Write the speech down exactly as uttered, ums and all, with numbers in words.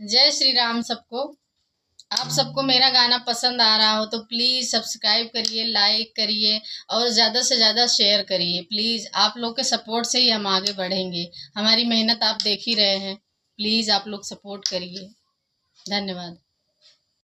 जय श्री राम सबको। आप सबको मेरा गाना पसंद आ रहा हो तो प्लीज सब्सक्राइब करिए, लाइक करिए और ज्यादा से ज्यादा शेयर करिए प्लीज। आप लोग के सपोर्ट से ही हम आगे बढ़ेंगे। हमारी मेहनत आप देख ही रहे हैं, प्लीज आप लोग सपोर्ट करिए। धन्यवाद।